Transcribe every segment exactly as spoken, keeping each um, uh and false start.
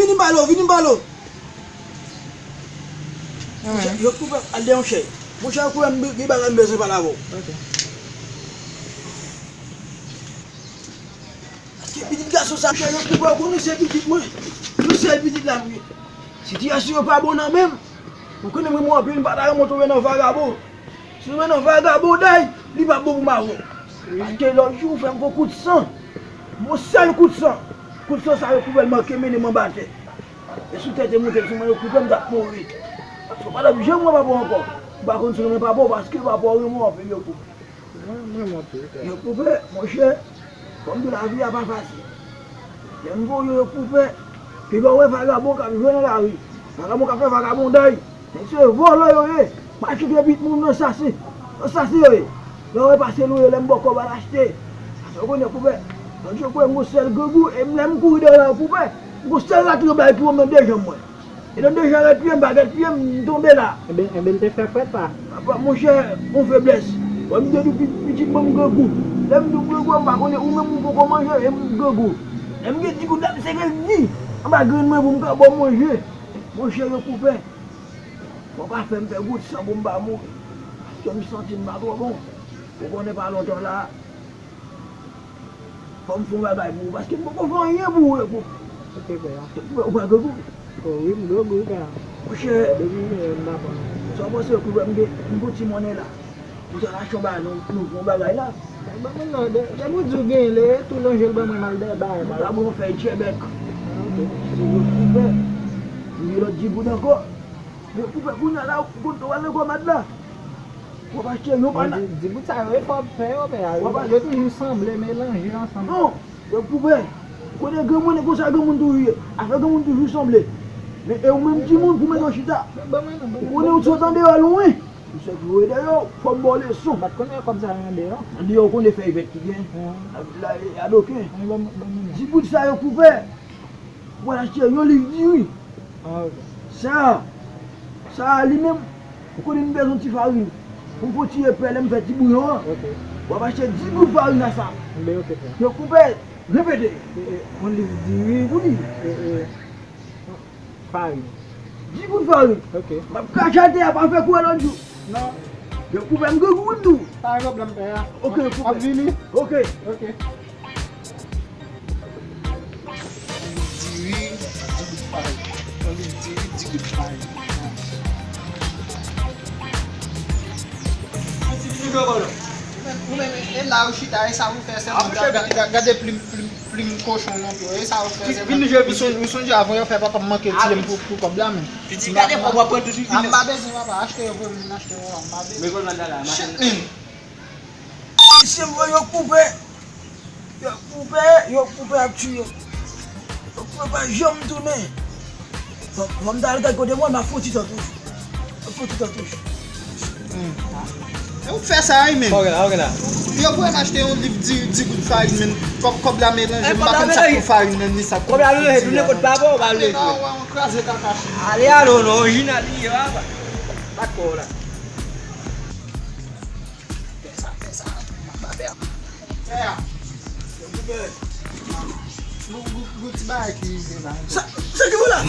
Vini m pale w, vini m pale w. Monchè, yo koupe al de yon chè. Monchè, yo koupe m gen bagay m bezwen pale avè w. Ok. Paske pitit gason sa, monchè, yo koupe, ou konnen se pitit mwen. Yon sèl pitit la m gen. Sitiyasyon yo pa bon nan men m. Ou konnen mwen, mwen anpil, m pa ta renmen tonbe nan vagabon. Si w nan vagabonday, li p ap bon pou m avè w. Paske lòt jou, ou fè m fè kout san. Yon sèl kout san. Kout san sa yo koupe l manke mennen m anba tè. E sou tèt e monte sou mwen, yo koupe m, m t ap mouri. Paske w pa t ap janm wè papa w ankò. M pa konn si w renmen papa w, paske papa w renmen w anpil, yo koupe. Mwen, mwen, mwen, pita. Yo koupe, monchè. Kòm di w, lavi a pa fasil. Lè m voye yo koupe, piga w wè vagabon k ap jwe nan lari. Vagabon k ap fè vagabonday. Nèg se vòlò yo ye. Mache de bit moun nan sase. Nan sase yo ye. Lè w wè pase lou yo, lè m ba w kòb al achte. Sa w konnen koupe. Lòt jou koupe m gon sèl grangou, e m lè m kouri dèyè la yo koupe. M gon sèl latranblay ki wè m nan de janm mwen. E nan de jan rèt pye m, bagèt pye m, m tonbe la. Enben, enben, l te fè frèt la. Apa, monchè, yon feblès. Wè m te di pi-, pitit mwen m grangou. Lè m di w grangou, m pa konnen ou menm ou poko manje, e m grangou. Lè m gen ti gout la, m sere l di. Anba grenn mwen pou m ka ba w manje. Monchè, yo koupe. Fò w pa fè m fè gout san pou m pa mouri. Paske m santi m pa twò bon. Ou konnen pa lontan la. Fò m fè yon bagay pou ou, paske m poko fè anyen pou ou, Epo. Ok, pè a. Ou pa grangou? O wi, m grangou, pè a. Monchè, depi m pa pran. Sa w panse, Epo, m gen, m gon ti monnen la. Ou ta achte yon bagay, nou, nou fè yon bagay la. Ban mwen non, de, depi w di w genyen, lè tou lonje l ban mwen, m al dèyè bay. Mwen ta bon fè tchèbèk. Ah, ok. Se yo ki fè. M gen lòt digoud ankò. Men pou fè kounye a la, ou konn tou al nan gòmad la. W ap achte yon pana. Di, di bout sa yo, e fò w fè yo, pè a. W ap achte. Yo toujou sanble, melanje ansanm. Non, yo koupe. Kote granmoun, e konsa granmoun toujou ye. Afè granmoun toujou sanble. Men e ou menm timoun pou mete w chita. Ou konnen ou sot andeyò lwen. Ou sot voye dèyè, fò m ba w leson. M pa t konnen kòb sa yo andeyò. Andeyò, ou konnen fèy vèt ki gen. La, la, e adoken. Di bout sa yo koupe. Ou pral achte yon liv diri. Ah, ok. Sa, sa a li menm, ou konnen m bezwen ti farin. Pou m fè ti epè lè m fè ti bouyon an. Ok. W ap achte dis goud farin a sa. Enben, ok, frè. Yo koupe, repete. E, e. Yon liv diri pou li. E, e. Farin. Dis goud farin. Ok. M ap krache atè a, pa fè kou a lòt jou. Non. Yo koupe m gen goud tou. Pa gen pwoblèm, pè a. Ok, koupe. M ap vini. Ok. Ok. Diri, di goud farin. Yon liv diri, di goud farin. Ou menm, ou menm, e la ou chita, e sa ou fè sèlman. Ga-, ga-, ga-, gade plim, plim, plim kochon nan pye w, e sa ou fè sèlman. Ou sonje, ou sonje avan yo fè papa m manke tiye m pou, pou kòb la, men. Pitit, gade kòb w ap pran toujou. M pa bezwen, papa, achte yo pou mwen, achte yo, m pa bezwen. Shit, man. Mesye m, yo koupe. Yo koupe, yo koupe ap tiye. Yo koupe pa janm tounen. Fò, fò m ta al gad kote mwen, m ap fè yon ti tan toujou. M ap fè yon ti tan toujou. Hmm. E ou k fè sa, wi, men. Yo pou m achte yon liv di, di goud farin, men. Kòb, kòb la melanje, m pa konn sa k pou farin nan, ni sa k pou. Kòb la melanje, tounen kot papa w, pa vle. Non, wè, on kraze kaka. Ale, ale, non, orijinal li ye, papa. Bat kò w la. Fè sa, fè sa. Fè a. Gou, gou, gou ti bagay ki rive la. Sa, sa ki ou la?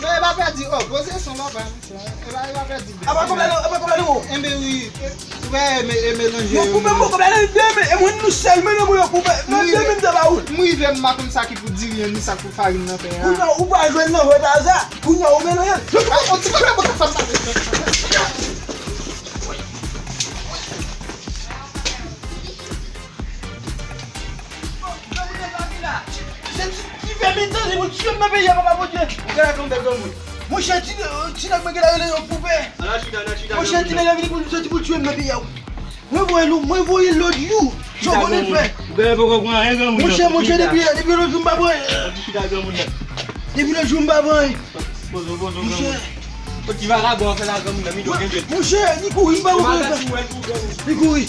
Non, e pa pèdi. Oh, poze son papa, monchè. E pa, e pa pèdi. A pa kòb la non, a pa kòb la non. Enben wi. Ou wè, e me-, e melanje yo. Yo koupe m kòb la nan de men, e mwen nou sèl men nan mwen yo koupe. Nan de men m te ba ou. M rive, m pa konn sa ki pou diri an, ni sa ki pou farin nan fè a. Kounye a, ou pa jwenn nan vòt aza. Kounye a, ou melanje. Yo koupe. A, on ti bagay pou ka fè m pale. Granmoun nan pa vin la. Se ti, ti fè menm tan, se pou tiye m nan peyi a, papa Bondye. Ou gade yon bèl granmoun. Monchè, ti, ti nèg mwen gen la rele yo koupe. Monchè, ti nèg la vini pou, soti pou tiye m nan peyi a. Mwen voye l, mwen voye l lòt jou. Sa w konnen fè. Ou gade poko pran anyen granmoun nan. Monchè, monchè, depi, depi lòt jou m pa pran. Ti chita granmoun nan. Depi lòt jou m pa pran. Pozo, pozo, granmoun. Monchè. Ti vagabon fè la granmoun nan, mi do kenbe. Monchè, li kouri, m pa konprann sa. Li kouri.